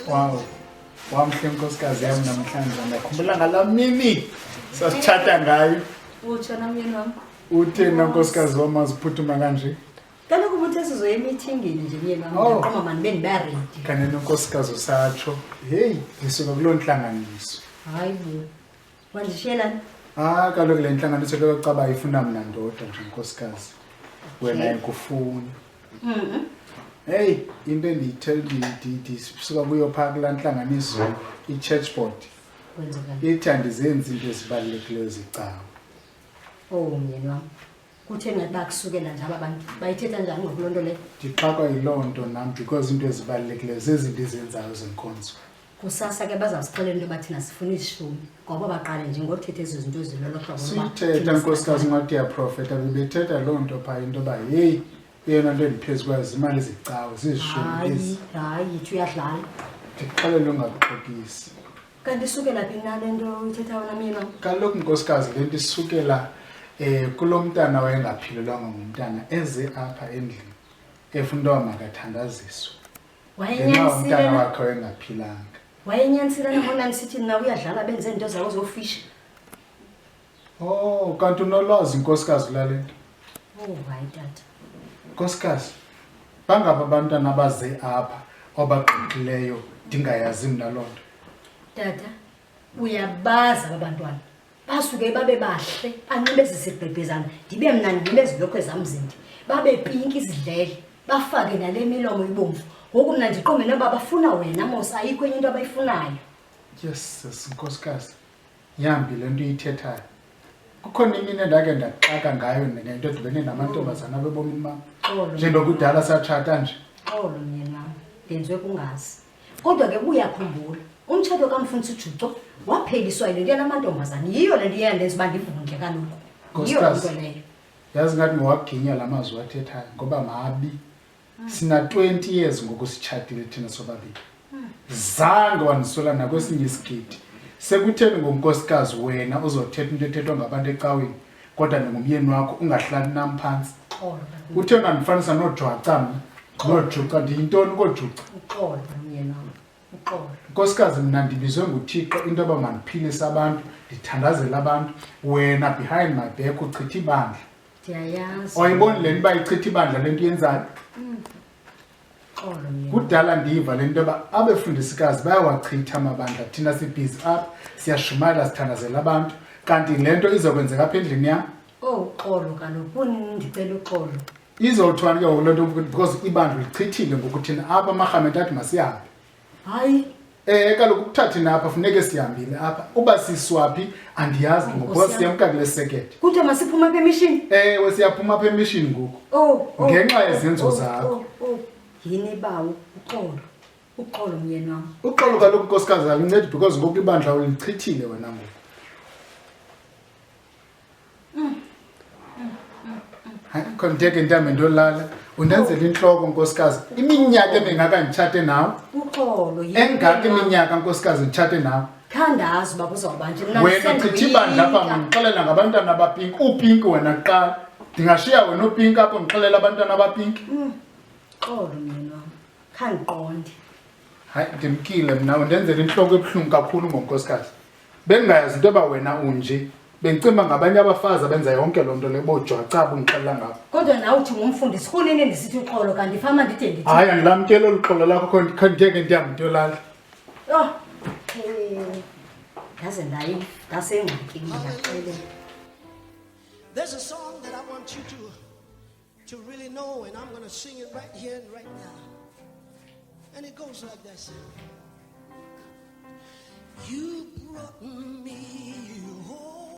Wow. Wamhle nkosikazi yam namhlanje, ndakhumbula ngalaa mini sasitshata ngayo. Utsho namyeni wam. Utheni na nkosikazi wam aziphuthuma kanje? Kaloku ubuthe sizoya emithingini nje, myeni wam. Oh. Ndaqoma mani bendiba-ready. Kanene nkosikazi usatsho. Heyi, ndisuka kuloo ntlanganiso. Hayi bo. Wandishiyelani? Ah, kaloku le ntlanganiso ke caba ifuna mna ndodwa nje, nkosikazi. Wena ikufuni. Heyi, into endiyithe ndisuka kuyo phaa kulaa ntlanganiso, i-church board Kwenzekani? ithi andizenzi into ezibalulekileyo zecawa. Oh, myeni wam. Kutheni ngathi bakusukela nje aba bantu? Bayithetha njani ngoku loo nto leyo? Ndixakwa yiloo nto nam because into ezibalulekileyo zezinto ezenzayo zenkonzo. Kusasa ke bazawusixelela into yoba thina sifuna ishumi, ngoba baqale nje ngothetha ezi zinto ezilolo hlobo loba Siyithetha thina nkosikazi, ungathi uyaprofetha, bebethetha loo nto phaa into yoba heyi, eyona nto endiphezu kwayo zimali zecawa, zizishumi Hayi, ezi. hayi, yithi uyadlala. Ndikuxelele ungakuxokisi. Kanti isukela phi na le nto uyithethayo wena, myeni wam? Kaloku nkosikazi, le nto isukela kulo mntana wayengaphilelwanga ngumntana, eze apha endlini efuna into yoba makathandaziswe ngenxa Wayenyanisile umntana na? wakhe wayengaphilanga. Wayenyanisile nangona ndisithi mna uyadlala, benze iinto zabo zofisha. Oh, kanti unolwazi nkosikazi lale nto. Oh hayi, tata. Nkosikazi, bangaphi abantwana abaze apha obagqixileyo ndingayazi mna loo nto? Tata, uyabazi aba bantwana basuke babe bahle, banxibe ezi zigqebhezana, ndibe mna ndinxibe ezi lokhwe zam zinde, babe pinki izidlele, bafake nale milomo ibomvu. Ngoku mna ndiqonde noba bafuna wena mos, ayikho enye into abayifunayo. Yes, sis nkosikazi, yambi le nto uyithethayo. Kukhona imini endake ndaxaka ngayo ngento edibene namantombazana apha ebomini bam? Xolo. Njengoba kudala satshata nje. Xolo, myeni wam, ndenziwe kungazi. Kodwa ke uyakhumbula umtshato kamfundisi uJuco wapheliswa yile nto yala mantombazana. Yiyo le nto iye yandenza uba ndivundle kaloku, yiyo loo nto Nkosikazi. leyo. Yazi ngathi ngowaginya la mazwi athethayo ngoba mabi. Sina 20 years ngoku sitshatile thina sobabili. Zange wandisola nakwesinye isigidi. Sekutheni ngonkosikazi wena uzothetha into ethethwa ngabantu ecaweni kodwa ndingumyeni wakho ungahlali nam phantsi? Uxolo kaloku. Utheni ungandifanisa noojwaca mna? Noojuca, ndiyintoni koojuca? Uxolo, myeni wam, uxolo. Nkosikazi, mna ndibizwe nguThixo into yoba mandiphilise abantu, ndithandazele abantu. Wena behind my back uchitha ibandla. Ndiyayazi. Awuyiboni le nto uba ichitha ibandla le nto yenzayo? Xolo, myeni. Kudala ndiva le nto yoba abefundisikazi bayawachitha amabandla, thina sibhizi apha siyashumayela sithandazela abantu, kanti le nto izokwenzeka apha endlini yam. Oh, uxolo kaloku, kunini ndicela uxolo. Izothiwani ke ngoku le nto because ibandla ulichithile ngoku, thina apha amarhamente athi masihambe. Hayi. Kaloku ukuthatha thina apha funeke sihambile apha, uba siswaphi andiyazi ngoku because Nkosi yam. siyamka kule sekethe. Kuthiwa masiphuma apha emishini? Ewe, siyaphuma apha emishini ngoku. Oh, Ngenxa oh, yezenzo oh, zakho. Oh. Yini bawo, uxolo. Uxolo, myeni wam. Uxolo kaloku nkosikazi alincedi because ngoku ibandla ulichithile wena ngoku. Hayi, khona ndihambe ndiyolala. Undenzela intloko nkosikazi. Iminyaka emingaka nditshate nawe. Uxolo, yini Engaka myeni wam? iminyaka nkosikazi nditshate nawe. Khandazi uba kuzawuba nje. Mna Wena uchitha ibandla apha ndisendoyika. ngixelela ngabantwana abapinki. Upinki wena kuqala. Ndingashiya wena upinki apho ndixelela abantwana abapinki. Xolo, myeni wam. Khandiqonde. Hayi, ndimkile mna, undenzela intloko ebuhlungu kakhulu ngonkosikazi. Bengingayazi into yoba wena unje. Bendicimba ngabanye abafazi abenza yonke loo nto le boojwacaba undixelela ngabo. Kodwa nawe uthi ngumfundisi, kunini ndisithi uxolo kanti fama ndide ndithi. Hayi, andilamkeli olu xolo lakho, kho ndiyeke ndihambe ndiyolala. Oh, ndaze ndasengxakini, ndiyaxelela. There's a song that I want you to really know, and I'm going to sing it right here and right now. And it goes like this. You brought me home.